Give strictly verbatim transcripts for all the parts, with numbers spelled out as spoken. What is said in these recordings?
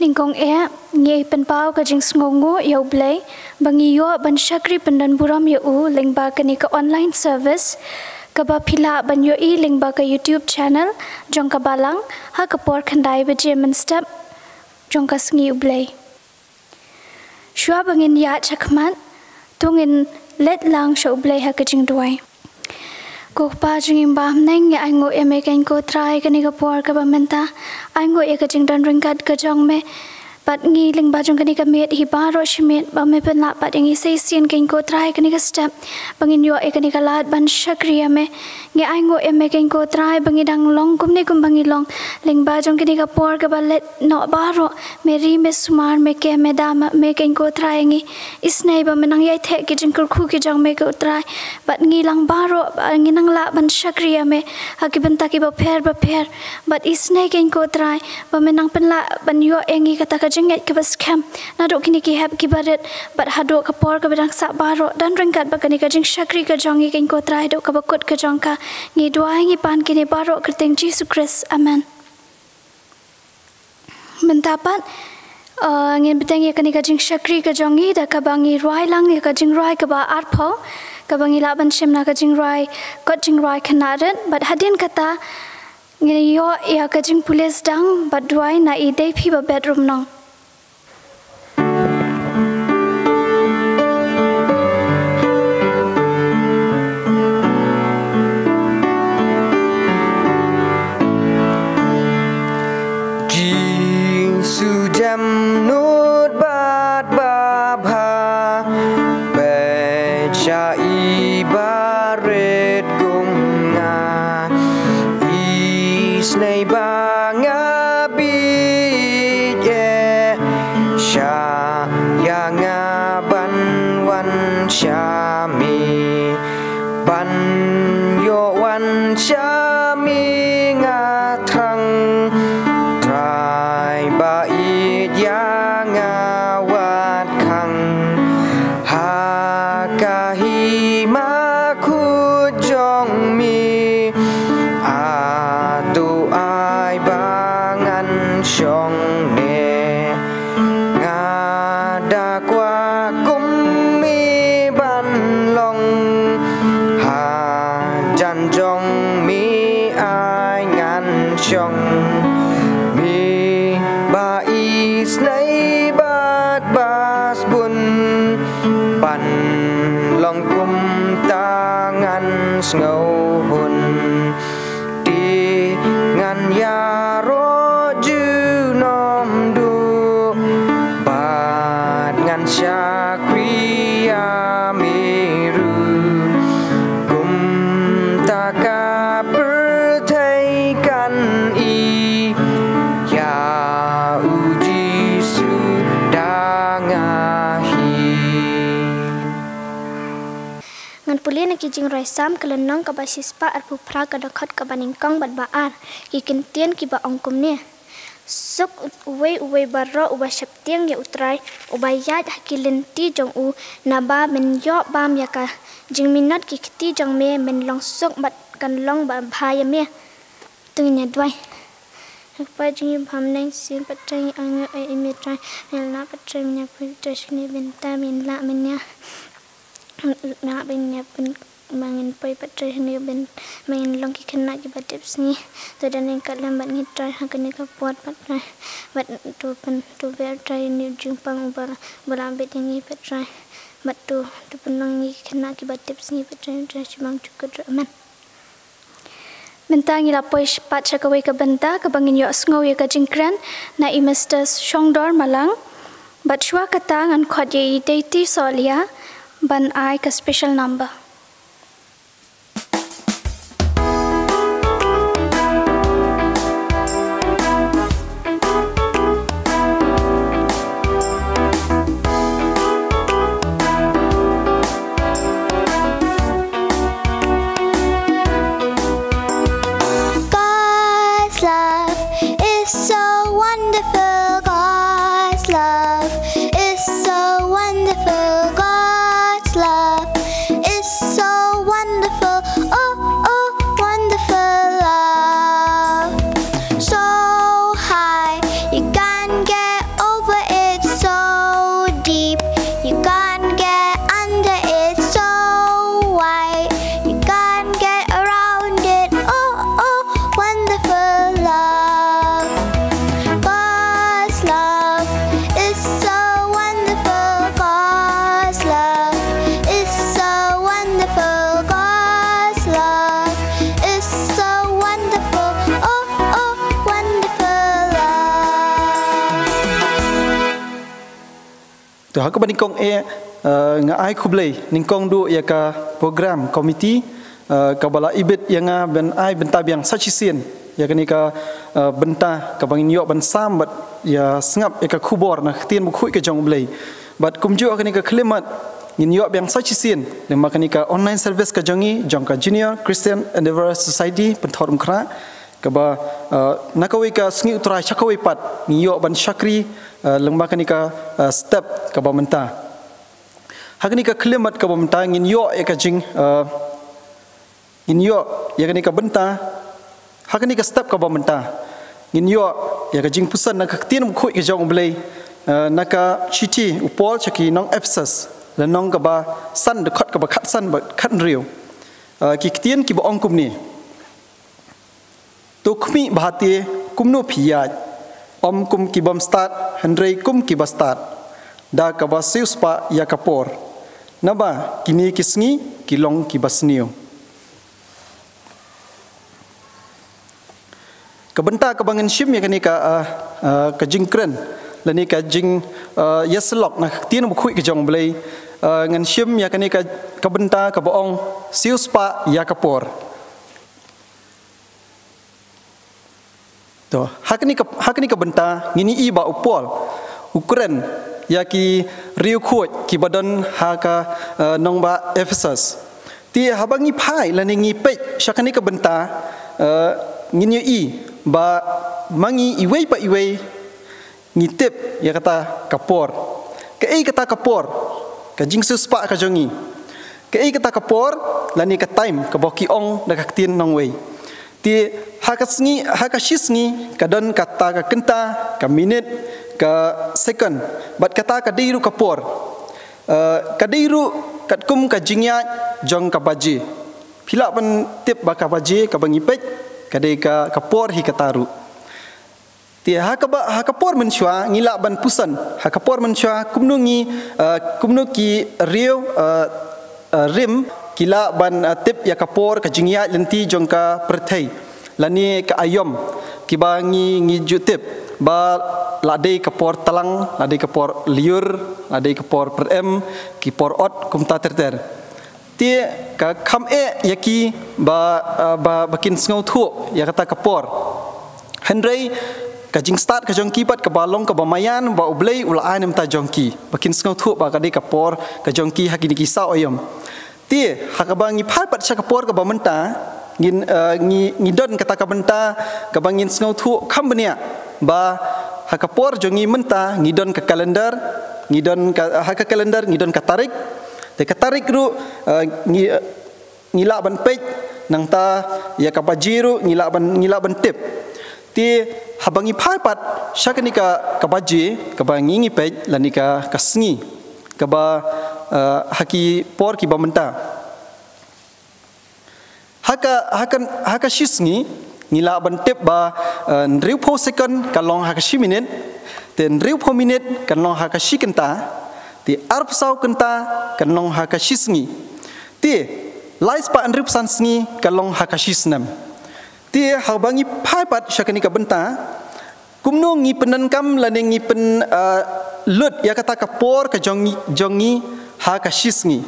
Nyngkong eh, ngi pynpaw ka jingsngewnguh ïa U Blei ba ngi ïoh ban shakri pyndonburom ïa u lyngba kane ka online service kaba phi lah ban ïohi lyngba ka YouTube channel jong ka Balang ha ka por khyndai baje mynstep jong ka sngi U Blei. Shuwa ba ngin ïaid shakhmat, to ngin leit lang sha U Blei ha ka jingduwai. Ko Kpa jong ngi ba ha bneng, ngi ainguh ïa me keiñ ko Trai kane ka por kaba mynta. Ainguh ïa ka jingdon ryngkat ka jong me bad ngi lyngba jong kane ka miet hi baroh shi miet, ba me pynlah pat ïa ngi sa shisien keiñ ko Trai kane ka step ba ngin ïoh ïa kane ka lad ban shakri ïa me. Ngi ainguh ïa me keiñ ko Trai ba ngi dang long kumne kumba ngi long lyngba jong kane ka por kaba leit noh baroh. Me ri, me sumar, me kem, me dam, me keiñ ko Trai, ngi isnei ba me nang ïai theh ki jingkyrkhu ki jong me ko Trai. Bad ngi lang baroh ba ngi nang lah ban shakri ïa me ha ki bynta kiba pher ba pher. Bad isnei keiñ ko Trai ba me nang pynlah ban ïoh ïa ngi kata ka jingngeit kaba skhem naduh kine ki hep kiba rit bad haduh ka por kaba dang sah baroh, don ryngkat bad kane ka jingshakri ka jong ngi keiñ ko Trai haduh kaba kut ka jong ka. Ngi duwai ngi pan kine baroh ha ka kyrteng Jisu Khrist. Amen. Mynta pat, uh, ngin bteng ïa kane ka jingshakri ka jong ngi da kaba ngi rwai lang ïa ka jingrwai kaba arphew, kaba ngi lah ban shim na ka jingrwai, kot jingrwai Khynnah Rit, bad hadien kata ngin ïoh ïa ka jingpule sdang bad duwai na i Dei Phi Ba Beit Rumnong. Jisu jem nud bad babha, peit sha i barit kum nga. Isnei ba nga bieit eh, shah ïa nga ban wan sha me, ban ïoh wan sha me nga thrang. Trai ba ïeit ïa nga wat khang ha ka hima khuid jong me. Hato ai ba ngan shong ne? Nga da kwah kum me ban long, hajan jong me ai ngan shong. Me ba isnei bad ba sbun, pan long kumta ngan sngewhun. Te ngan ïaroh junom duh bad ngan shakri ïa me ruh. Kumta ka pyrthei kan ïeit ïa u Jisu da nga hi. Ngan pule na ki jingrwai Salm ka lynnong kaba shispah arphew phra ka dkhot kaba nyngkong bad ba ar, ki kyntien kiba ong kumne. Suk uwei uwei baroh uba sheptieng ïa U Trai, uba ïaid ha ki lynti jong u, naba men ïoh bam ïa ka jingminot ki kti jong me, men long suk bad kan long ba bha ïa me. To ngin ïa duwai. Ko Kpa jong ngi ba ha bneng, shisien pat Trai ngi ainguh ïa me Trai, men lah pat Trai men ïa poi Trai shane bynta, men lah men ïa Nga ba ngin ïa pyn, ba ngin poi pat Trai ha kane ka bynta, ba ngin long ki khynnah kiba tipsngi. To don ryngkat lem bad ngi Trai ha kane ka por pat Trai. Bad to pyn, to ber Trai ïa une u jingpang uba, uba la bit ïa ngi pat Trai. Bad to, to pynlong ngi ki khynnah kiba tipsngi pat Trai, Trai shibang jukut ruh. Amen. Mynta ngi la poi sh-, pat sha kawei ka bynta kaba ngin ïohsngew ïa ka jingkren na i Mister Shongdor Malang. Bad shuwa kata ngan khot ïa i Deiti Sohliya ban ai ka special number. God's love is so wonderful. God's love is so wonderful. God's love is To ha kaba nyngkong eh, eh, nga ai khublei nyngkong duh ïa ka program committee, eh, kaba la ibit ïa nga ban ai bynta biang sa shisien ïa kane ka, eh, bynta kaba ngin ïoh ban sam bad ïa sngap ïa ka khubor na ka ktien bakhuid ka jong U Blei. Bad kumjuh ha kane ka khyllipmat ngin ïoh biang sa shisien lyngba kane ka online service ka jong ngi, jong ka Junior Christian Endeavour Society Pynthorumkhrah, kaba, eh, na kawei ka sngi U Trai sha kawei pat ngi ïoh ban shakri, eh, lyngba kane ka, eh, step kaba mynta. Ha kane ka khyllipmat kaba mynta ngin ïoh ïa ka jing, eh, ngin ïoh ïa kane ka bynta. Ha kane ka step kaba mynta ngin ïoh ïa ka jingpuson na ka ktien bakhuid ka jong U Blei, eh, na ka shithi U Paul sha ki nong Ephesus, lynnong kaba san, dkhot kaba khatsan bad khathynriew. Eh, ki ktien kiba ong kumne: To khmih bha te kumno phi ïaid, ym kum ki bym stad, hynrei kum kiba stad, da kaba siewspah ïa ka por. Naba kine ki sngi ki long kiba sniew. Ka bynta kaba ngan shim ïa kane ka, ah, ah, ka jingkren lane ka jing, ah, ïasyllok na ka ktien bakhuid ka jong U Blei, ah, ngan shim ïa kane ka, ka bynta kaba ong siewspah ïa ka por. To, ha kane ka, ha kane ka bynta ngin ïohi ba U Paul u kren ïa ki riewkhuid kiba don ha ka, eh, nongbah Ephesus. Te haba ngi phai lane ngi peit sha kane ka bynta, eh, ngin ïohi ba ma ngi iwei pa iwei ngi tip ïa kata ka por. Kaei kata ka por? Ka jingsiewspah ka jong ngi. Kaei kata ka por lane ka time kaba ki ong da ka ktien nongwei? Te ha ka sngi, ha ka shi sngi ka don kata ka kynta, ka minit, ka second, bad kata ka dei ruh ka por. Eh, ka dei ruh katkum ka jingïaid jong ka baje. Phi lah ban tip ba ka baje kaba ngi peit ka dei ka, ka por hi kata ruh. Te ha kaba, ha ka por mynshuwa ngi lah ban puson, ha ka por mynshuwa kumno ngi, eh, kumno ki riew, eh, eh, rim ki lah ban, eh, tip ïa ka por, ka jingïaid lynti jong ka pyrthei lane ka aïom, kiba ngi, ngi ju tip ba la dei ka por tlang, la dei ka por lyiur, la dei ka por pyrem, ki por ot, kumta ter ter. Te ka kham eh ïa ki ba, ah, ba, ba kin sngewthuh ïa kata ka por. Hynrei ka jingstad ka jong ki pat kaba long kaba maïan ba U Blei u la ai na ka bynta jong ki, ba kin sngewthuh ba ka dei ka por ka jong ki ha kine ki saw aïom. Te ha kaba ngi phai pat sha ka por kaba mynta, ngin, eh, ngi, ngi don kata ka bynta kaba ngin sngewthuh kham bniah ba ha ka por jong ngi mynta ngi don ka calendar, ngi don ka, ha ka calendar ngi don ka tarik. Te ka tarik ruh, eh, ngi, eh, ngi lah ban peit, nangta ïa ka baje ruh ngi lah ban, ngi lah ban tip. Te haba ngi phai pat sha kane ka, ka baje kaba ngi, ngi peit lane ka, ka sngi kaba, eh, ha ki por kiba mynta. Ha ka, ha ka, ha ka shi sngi ngi lah ban tip ba, eh, hynriewphew second kan long ha ka shi minit, te hynriewphew minit kan long ha ka shi kynta, te arphew saw kynta kan long ha ka shi sngi, te laispah hynriewphew san sngi kan long ha ka shi snem. Te haba ngi phai pat sha kane ka bynta, kumno ngi pyndonkam lane ngi pyn, eh, lut ïa kata ka por ka jong ngi, jong ngi ha ka shi sngi?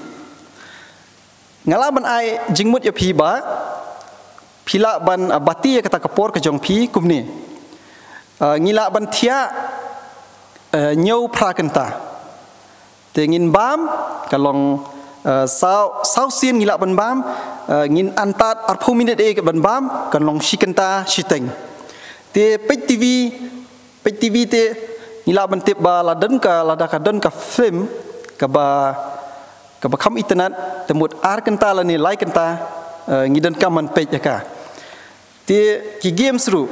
Nga lah ban ai jingmut ïa phi ba phi lah ban, ah, bati ïa kata ka por ka jong phi kumne. Ah, ngi lah ban thiah, eh, hynñiew phra kynta. Te ngin bam, ka long, eh, saw, saw sien ngi lah ban bam, eh, ngin antad arphew minit eh ban bam, kan long shi kynta shiteng. Te peit T V, peit T V te ngi lah ban tip ba la don ka, lada ka don ka film kaba, kaba kham itynnad, te mut ar kynta lane lai kynta, eh, ngi donkam ban peit ïa ka. Te ki games ruh,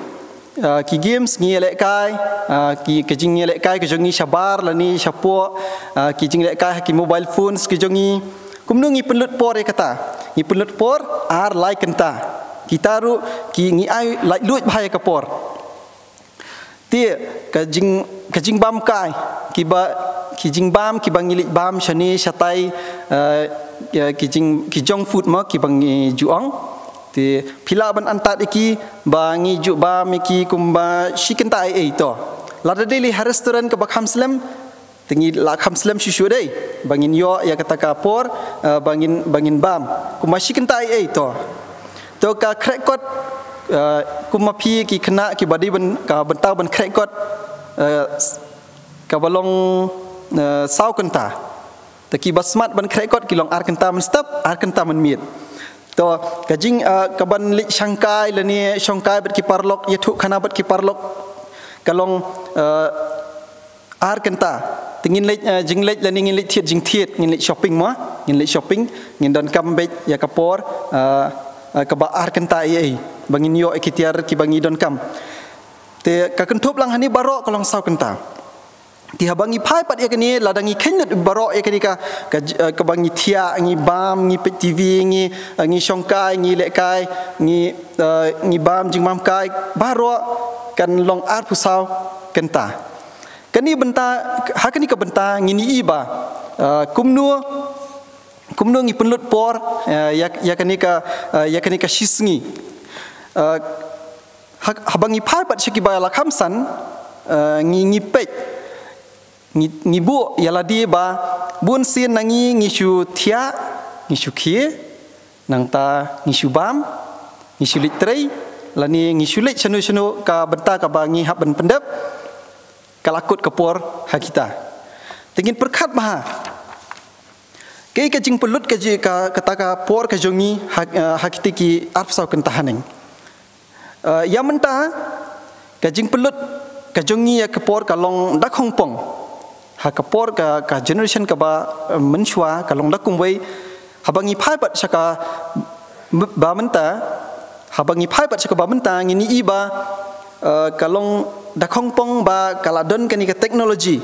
eh, ki games ngi ïalehkai, eh, ki, ka jingïalehkai ka jong ngi shabar lane shapoh, eh, ki jinglehkai ha ki mobile phones ki jong ngi. Kumno ngi pynlut por ïa kata? Ngi pynlut por ar lai kynta. Kita ruh ki ngi ai laitluid bha ïa ka por. Te ka jing, ka jingbam kai, kiba, ki jingbam kiba ngi leit bam shane shatai, eh, ki jing, ki junk food mo kiba ngi ju ong. Te phi lah ban antad ïa ki ba ngi ju bam ïa ki kumba shi kynta ei ei to. Lada dei leit ha restaurant kaba kham slem, Te ngi la kham slem shuh shuh dei ba ngin ïoh ïa kata ka por, eh, ba ngin, ba ngin bam. Kumba shi kynta ei ei to. To ka khreh kot, eh, kumba phi ki khynnah kiba dei ban, ka bynta ban khreh kot, eh, s-, kaba long, eh, saw kynta. Te kiba smat ban khreh kot ki long ar kynta mynstep, ar kynta mynmiet. To ka jing, eh, ka ban leit shangkai lane shongkai bad ki paralok, ïathuh khana bad ki paralok, ka long, eh, ar kynta. Te ngin leit, eh, jingleit lane ngin leit thied jingthied, ngin leit shopping mo, ngin leit shopping, ngin donkam beit ïa ka por, eh, eh, kaba ar kynta ei ei ba ngin ïoh ïa ki tiar kiba ngi donkam. Te ka kynthup lang hangne baroh ka long saw kynta. Te haba ngi phai pat ïa kane, lada ngi kheiñ lut baroh ïa kane ka, ka j-, eh, kaba ngi thiah, ngi bam, ngi peit T V, ngi, eh, ngi shongkai, ngi lehkai, ngi, eh, ngi bam jingbam kai, baroh kan long arphew saw kynta. Kane bynta, ha kane ka bynta ngin ïohi ba, eh, kumno, kumno ngi pynlut por, eh, ïa, ïa kane ka, eh, ïa kane ka shisngi. Eh, ha-, haba ngi phai pat sha kiba la kham san, eh, ngi, ngi peit, ngi, ngi buh ïa lade ba bunsien na ngi ngi shu thiah, ngi shu khie, nangta ngi shu bam, ngi shu leit trei, lane ngi shu leit shano shano, ka bynta kaba ngi hap ban pyndep ka la kut ka por ha kita. Te ngin pyrkhat bha kaei ka jingpynlut ka ji-, ka, kata ka por ka jong ngi ha, eh, ha kita ki arphew saw kynta haneng. Eh, ïa mynta ka jingpynlut ka jong ngi ïa ka por ka long da khongpong. Ha ka por ka, ka generation kaba, eh, mynshuwa ka long da kumwei. Haba ngi phai pat sha kaba mynta, haba ngi phai pat sha kaba mynta ngin ïohi ba, eh, ka long da khongpong ba ka la don kane ka technology.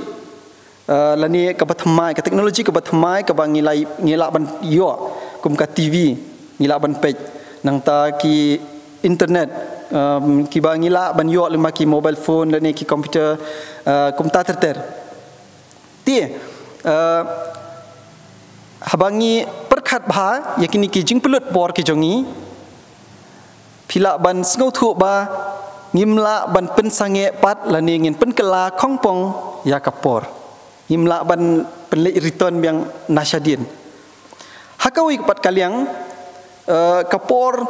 Eh, lane kaba thymmai, ka technology kaba thymmai kaba ngi la, ngi lah ban ïoh, kum ka T V ngi lah ban peit, nangta ki internet, em, kiba ngi lah ban ïoh lyngba ki mobile phone lane ki computer, eh, kumta ter ter. Te, eh, haba ngi pyrkhat bha ïa kine ki jingpynlut por ki jong ngi, phi lah ban sngewthuh ba ngim lah ban pynsangeh pat lane ngin pynkylla khongpong ïa ka por. Ngim lah ban pynleit return biang na shadien. Ha kawei pat ka liang, eh, ka por,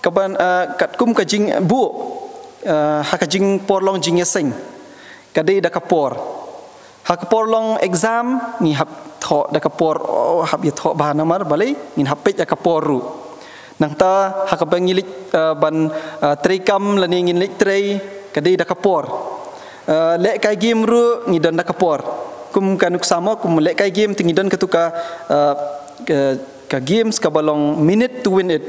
ka ban, eh, katkum ka jingbuh, eh, ha ka jingpor long jingïaseng, ka dei da ka por. Ha ka por long exam, ngi hap thoh da ka por, oh, hap ïa thoh bha namar balei, ngin hap peit da ka por ruh. Nangta ha kaba ngi leit, eh, ban, eh, trei kam lane ngin leit trei, ka dei da ka por. Eh, lehkai game ruh ngi don da ka por. Kum ka nuksa mo, kum lehkai game te ngi don katu ka, eh, ka, ka games kaba long minute to win it.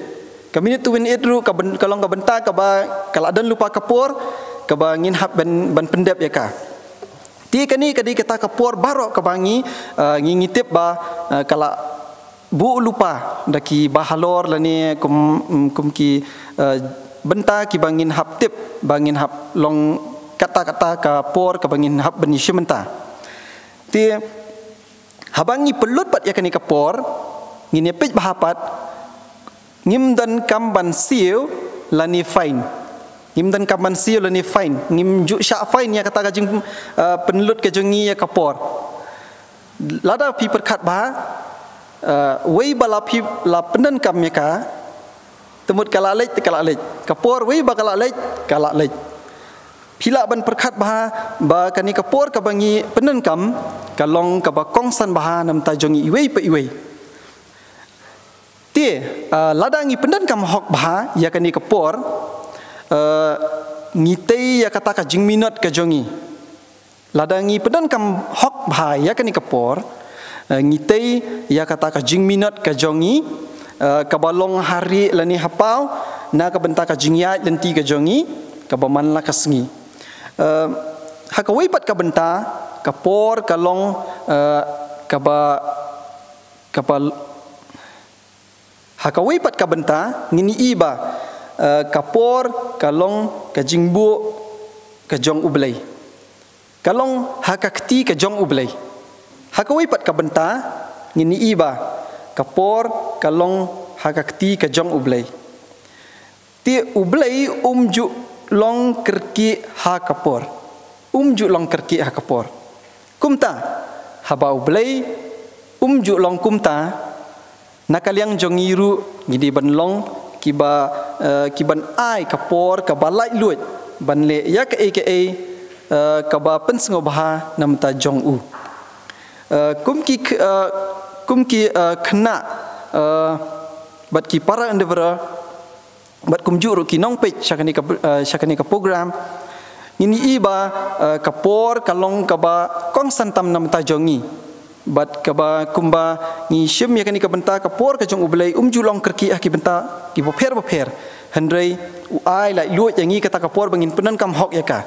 Ka minute to win it ruh ka ben-, ka long ka bynta kaba ka la don lypa ka por kaba ngin hap ban, ban pyndep ïa ka. Te kane ka dei kata ka por baroh kaba ngi, eh, ngi, ngi tip ba, eh, ka la buh lypa da kiba halor lane kum, mm, kum ki, eh, bynta kiba ngin hap tip ba ngin hap long kata kata ka por kaba ngin hap ban ïashim bynta. Te haba ngi pynlut pat ïa kane ka por, ngin ïa peit bha pat, ngim donkam ban siew lane fine. Ngim donkam ban siew lane fine. Ngim ju shah fine ïa kata ka jing, eh, pynlut ka jong ngi ïa ka por. Lada phi pyrkhat bha, eh, wei ba la phi la pyndonkam ïa ka, te mut ka la leit, te ka la leit. Ka por wei ba ka la leit, ka la leit. Phi lah ban pyrkhat bha ba kane ka por kaba ngi pyndonkam ka long kaba kongsan bha na bynta jong ngi iwei pa iwei. Te, eh, lada ngi pyndonkam hok bha ïa kane ka por, eh, ngi tei ïa kata ka jingminot ka jong ngi. Lada ngi pyndonkam hok bha ïa kane ka por, eh, ngi tei ïa kata ka jingminot ka jong ngi, eh, kaba long ha rieh lane ha paw, na ka bynta ka jingïaid lynti ka jong ngi kaba man la ka sngi. Eh, ha kawei pat ka bynta, ka por ka long, eh, kaba, kaba, ha kawei pat ka bynta ngin ïohi ba, eh, ka por ka long ka jingbuh ka jong U Blei. Ka long ha ka kti ka jong U Blei. Ha kawei pat ka bynta ngin ïohi ba ka por ka long ha ka kti ka jong U Blei. Te U Blei um ju long kyrkieh ha ka por. Um ju long kyrkieh ha ka por. Kumta, Haba U Blei um ju long kumta, na ka liang jong ngi ruh ngi dei ban long kiba, eh, kiban ai ka por kaba laitluid ban leh ïa kaei kaei, eh, kaba pynsngewbha na bynta jong u. Eh, kum ki kh-, eh, kum ki, eh, khynnah, eh, bad ki para endeavor, bad kumjuh ruh ki nongpeit sha kane ka, eh, sha kane ka program, ngin ïohi ba, eh, ka por ka long kaba kongsan tam na bynta jong ngi. Bad kaba kumba ngi shim ïa kane ka bynta, ka por ka jong U Blei um ju long kyrkieh ha ki bynta kiba pher bapher. Hynrei u ai laitluid ïa ngi kata ka por ba ngin pyndonkam hok ïa ka.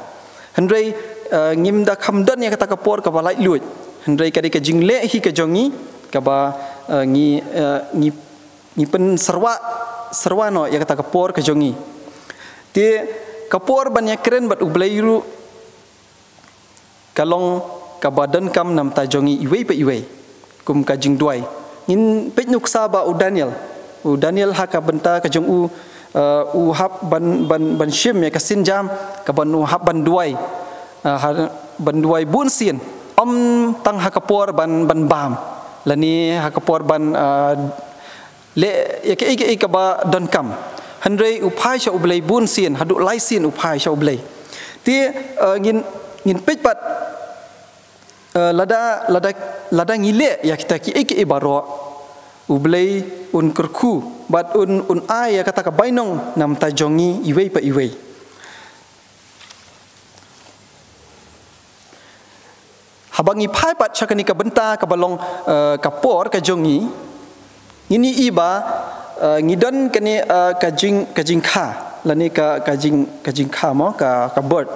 Hynrei, eh, ngim da kham don ïa kata ka por kaba laitluid. Hynrei ka dei ka jingleh hi ka jong ngi kaba, eh, ngi, eh, ngi ngi pynsyrwa, syrwa noh ïa kata ka por ka jong ngi. Te ka por ban ïakren bad U Blei ruh ka long kaba donkam na bynta jong ngi iwei pa iwei. Kum ka jingduwai. Ngin peit nuksa ba u Daniel. U Daniel ha ka bynta ka jong u, eh, u hap ban, ban, ban shim ïa ka sienjam, kaban u hap ban duwai. Eh, ha, ban duwai bun sien. Ym tang ha ka por ban, ban bam. Lane ha ka por ban, eh, leh ïa kaei kaei kaba donkam. Hynrei u phai sha U Blei bun sien, haduh lai sien u phai sha U Blei. Te, eh, ngin, ngin peit pat, eh, lada, lada, lada ngi leh ïa kita kiei kiei baroh, U Blei un kyrkhu bad un, un ai ïa kata ka bainong na bynta jong ngi iwei pa iwei. Haba ngi phai pat sha kane ka bynta kaba long, eh, ka por ka jong ngi, ngin ïohi ba, eh, ngi don kane, eh, ka jing, ka jingkha, lane ka, ka jing, ka jingkha mo, ka, ka bird.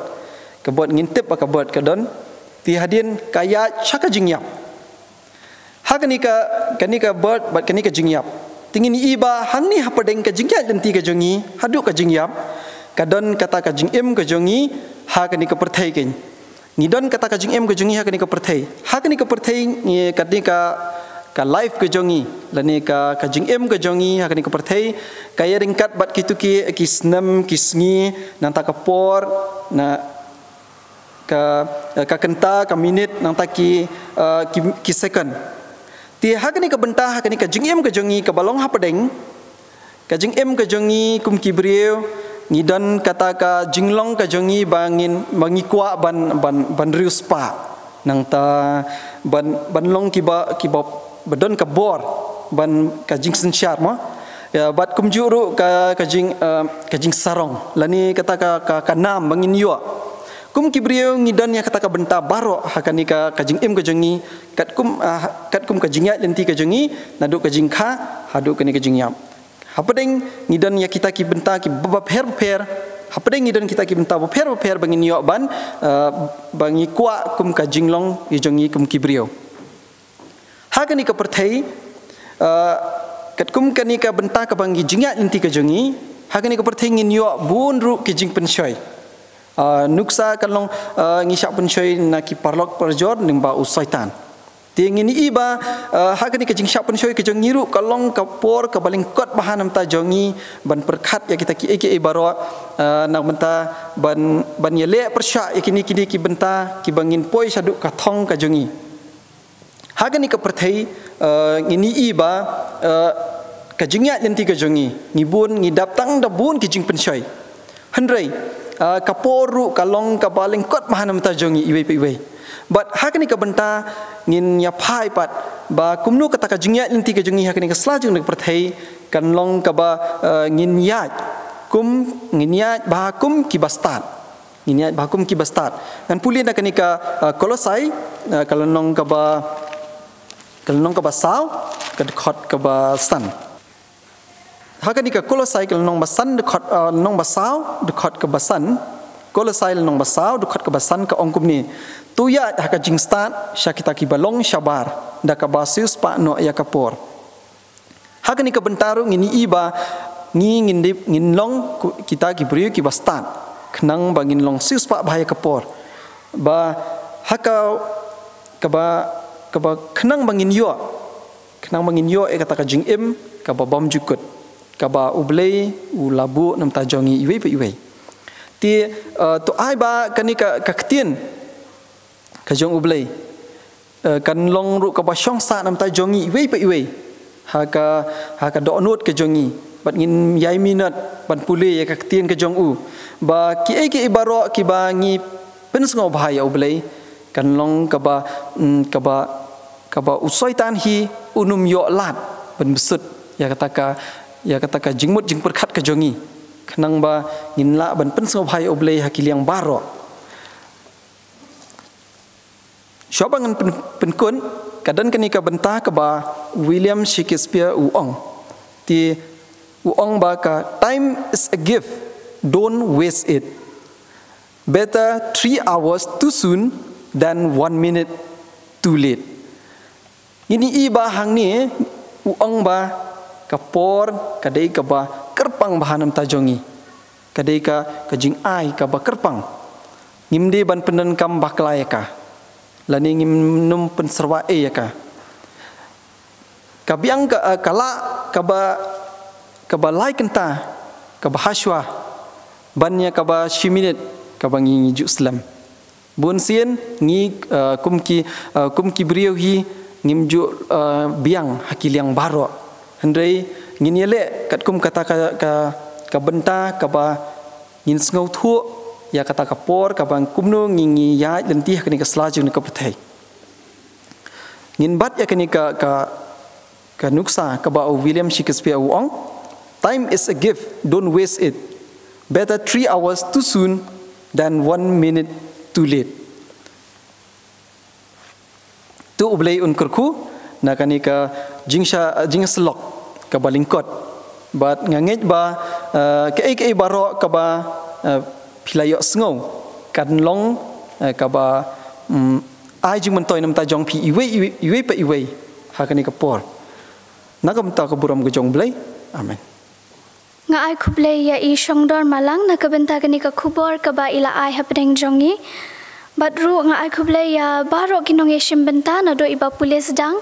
Ka bird ngin tip ba ka bird ka don. Te hadien ka ïaid sha ka jingïap. Ha kane ka, kane ka bird bad kane ka jingïap. Te ngin ïohi ba hangne hapdeng ka jingïaid lynti ka jong ngi haduh ka jingïap, ka don kata ka jingim ka jong ngi ha kane ka pyrthei keiñ. Ngi don kata ka jingim ka jong ngi ha kane ka pyrthei. Ha kane ka pyrthei ngi, kane ka, ka life ka jong ngi, lane ka, ka jingim ka jong ngi ha kane ka pyrthei ka ïaryngkat bad kito ki, ki snem, ki sngi, nangta ka por, na ka, ka kynta, ka minit, nangta ki, eh, ki, ki second. Te ha kane ka bynta, ha kane ka jingim ka jong ngi kaba long hapdeng, ka jingim ka jong ngi kum ki briew, ngi don kata ka jinglong ka jong ngi ba ngin, ba ngi kwah ban, ban, ban riewspah. Nangta ban, ban long kiba, kiba, ba don ka bor, ban ka jingsynshar mo. Ïa, bad kumjuh ruh ka, ka jing, eh, ka jingsarong. Lane kata ka, ka, ka nam ba ngin ïoh. Kum ki briew ngi don ïa kata ka bynta baroh ha kane ka, ka jingim ka jong ngi, katkum, ah, katkum ka jingïaid lynti ka jong ngi, naduh ka jingkha haduh kane ka jingïap. Hapdeng ngi don ïa kita ki bynta kiba pher bapher. Hapdeng ngi don kita ki bynta bapher bapher ba ngin ïoh ban, eh, ba ngi kwah kum ka jinglong ïa jong ngi kum ki briew. Ha kane ka pyrthei, eh, katkum kane ka bynta kaba ngi jingïaid lynti ka jong ngi, ha kane ka pyrthei ngin ïoh bun ruh ki jingpynshoi. Eh, nuksa kan long, eh, ngi shah pynshoi na ki paralok parajor lyngba u Soitan. Te ngin ïohi ba, eh, ha kane ka jingshah pynshoi ka jong ngi ruh ka long ka por kaba lyngkot bha na bynta jong ngi ban pyrkhat ïa kita kiei kiei baroh, eh, na bynta ban, ban ïaleh pyrshah ïa kine, kine ki bynta kiba ngin poi shaduh ka thong ka jong ngi. Ha kane ka pyrthei, eh, ngin ïohi ba, eh, ka jingïaid lynti ka jong ngi, ngi bun, ngi dap tang da bun ki jingpynshoi. Hynrei, eh, ka por ruh ka long kaba lyngkot bha na bynta jong ngi iwei pa iwei. Bad ha kane ka bynta ngin ïa phai pat ba kumno kata ka jingïaid lynti ka jong ngi ha kane ka sla jong ka pyrthei kan long kaba, eh, ngin ïaid kum, ngin ïaid bha kum kiba stad. Ngin ïaid bha kum kiba stad. Ngan pule na kane ka, eh, Kolosai, eh, ka lynnong kaba, ka lynnong kaba saw, ka dkhot kaba san. Ha kane ka Kolosai ka lynnong ba san dkhot, eh, lynnong ba saw, dkhot kaba san. Kolosai lynnong ba saw, dkhot kaba san ka ong kumne. To ïaid ha ka jingstad sha kita kiba long shabar, da kaba siewspah noh ïa ka por. Ha kane ka bynta ruh ngin ïohi ba ngi ngin dei, ngin long ku-, kita ki briew kiba stad. Khnang ba ngin long siewspah bha ïa ka por. Ba ha ka, kaba, kaba khnang ba ngin ïoh. Khnang ba ngin ïoh ïa kata ka jingim kaba bymjukut, kaba U Blei u la buh na bynta jong ngi iwei pa iwei. Te, eh, to ai ba kane ka, ka ktien ka jong U Blei Eh, kan long ruh kaba shong sah namar ta jong ngi iwei pa iwei ha ka, ha ka dohnud ka jong ngi, bad ngin ïai minot ban pule ïa ka ktien ka jong u, ba kiei kiei baroh kiba ngi pynsngewbha ïa U Blei, kan long kaba, mm, kaba, kaba u Soitan hi un ym ïoh lad ban bsut ïa kata ka, ïa kata ka jingmut jingpyrkhat ka jong ngi, khnang ba ngin lah ban pynsngewbha ïa U Blei ha ki liang baroh. Shuwa ba ngan pyn-, pynkut, ka don kane ka bynta kaba William Shakespeare u ong. Te u ong ba ka, "Time is a gift, don't waste it. Better three hours too soon than one minute too late." Ngin ïohi ba hangne u ong ba ka por ka dei kaba kyrpang bha namar ta jong ngi. Ka dei ka, ka jingai kaba kyrpang. Ngim dei ban pyndonkam bakla ïa ka, lane ngim nym pynsyrwa ei ïa ka. Ka biang ka, eh, ka lah kaba, kaba lai kynta kaba hashwa ban ïa kaba shi minit kaba ngi, ngi ju slem. Bun sien ngi, eh, kum ki, eh, kum ki briew hi ngim ju, eh, biang ha ki liang baroh. Hynrei ngin ïaleh katkum kata ka, ka, ka bynta kaba ngin sngewthuh ïa kata ka por kaba kumno ngi, ngi ïaid lynti ha kane ka sla jong kane ka pyrthei. Ngin bat ïa kane ka, ka, ka nuksa kaba u William Shakespeare u ong, "Time is a gift, don't waste it. Better three hours too soon than one minute too late." To U Blei un kyrkhu na kane ka jingsha-, jingsyllok kaba lyngkot. Bad nga ngeit ba, eh, kaei kaei baroh kaba, eh, phi la ïohsngew kan long, eh, kaba, mm, ai jingmyntoi namar ta jong phi iwei, iwei, iwei pa iwei ha kane ka por. Na ka bynta ka burom ka jong U Blei. Amen. Nga ai khublei ïa i Shongdor Malang na ka bynta kane ka khubor kaba i la ai hapdeng jong ngi. Bad ruh nga ai khublei ïa baroh ki nongïashim bynta, naduh i Bah Pule Sdang,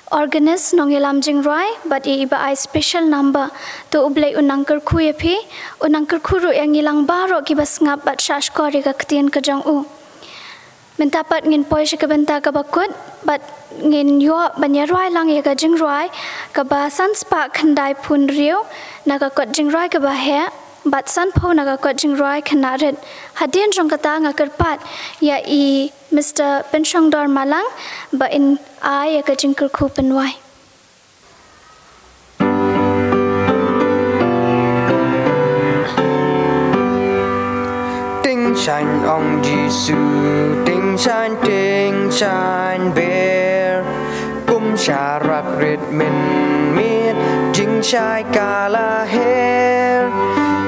organist, nongïalam jingrwai, bad ïa i ba ai special number. To U Blei un nang kyrkhu ïa phi, un nang kyrkhu ruh ïa ngi lang baroh kiba sngap bad shahshkor ïa ka ktien ka jong u. Mynta pat ngin poi sha ka bynta kaba kut, bad ngin ïoh ban ïarwai lang ïa ka jingrwai kaba san spah khyndai phew hynriew na ka kot jingrwai kaba heh, bad san phew na ka kot jingrwai khynnah rit. Hadien jong kata nga kyrpad ïa i Mister Pynshongdor Malang ba in ai ïa ka jingkyrkhu pynwai. Tyngshaiñ ong Jisu, tyngshaiñ, tyngshaiñ ber. Kum sharak rit mynmiet, jingshai ka la her.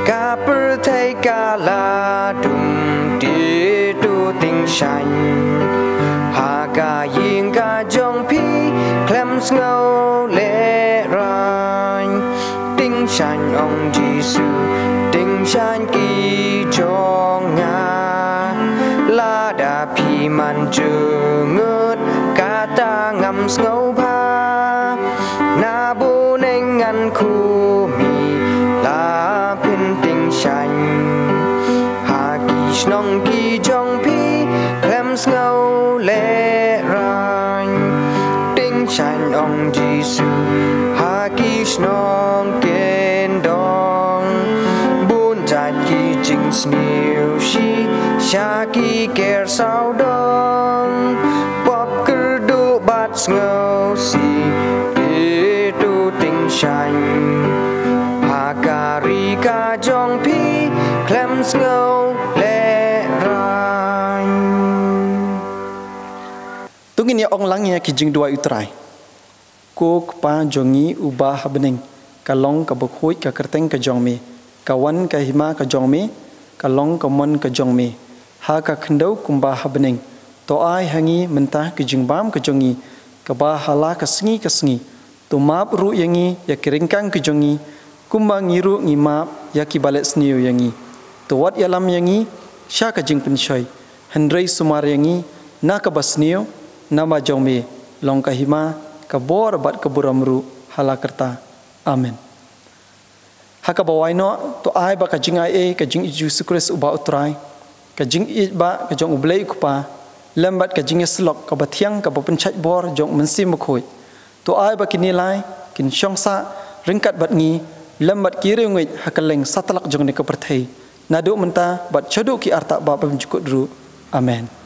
Ka pyrthei ka la dum, te to tyngshaiñ. Ha ka ïing ka jong phi khlem sngew lehraiñ. Tyngshaiñ ong Jisu, tyngshaiñ ki jong nga. Lada phi man jngut kata ngam sngewbha. Na bneng ngan khmih la phin tyngshaiñ. Ha ki shnong ki jong phi khlem sngew lehraiñ. Tyngshaiñ ong Jisu ha ki shnong kyndong. Bun jait ki jingsniew shi sha ki ker sawdong. Pop kyrduh bad sngewsih, te to tyngshaiñ. Ha ka ri ka jong phi khlem sngew lehraiñ. To ngin ïa ong lang ïa ki jingduwai U Trai. Ko Kpa jong ngi uba ha bneng, ka long kaba khuid ka kyrteng ka jong me, ka wan ka hima ka jong me, ka long ka mon ka jong me ha ka khyndew kumba ha bneng. To ai ha ngi mynta ka jingbam ka jong ngi kaba ha la ka sngi ka sngi. To map ruh ïa ngi ïa ki ryngkang ka jong ngi, kumba ngi ruh ngi map ïa kiba leh sniew ïa ngi. To wat ïalam ïa ngi sha ka jingpynshoi, hynrei sumar ïa ngi na kaba sniew, namar jong me long ka hima, ka bor bad ka burom ruh ha la karta. Amen. Ha kaba wai noh, to ai ba ka jingaiei ka jong U Jisu Khrist uba U Trai, ka jingïeit ba ka jong U Blei U Kpa, lem bad ka jingïasyllok kaba thiang kaba pynshait bor jong u Mynsiem Bakhuid. To ai ba kine lai kin shong sah ryngkat bad ngi lem bad ki riewngeit ha kylleng satlak jong kane ka pyrthei, naduh mynta bad shaduh ki arta ba bymjukut ruh. Amen.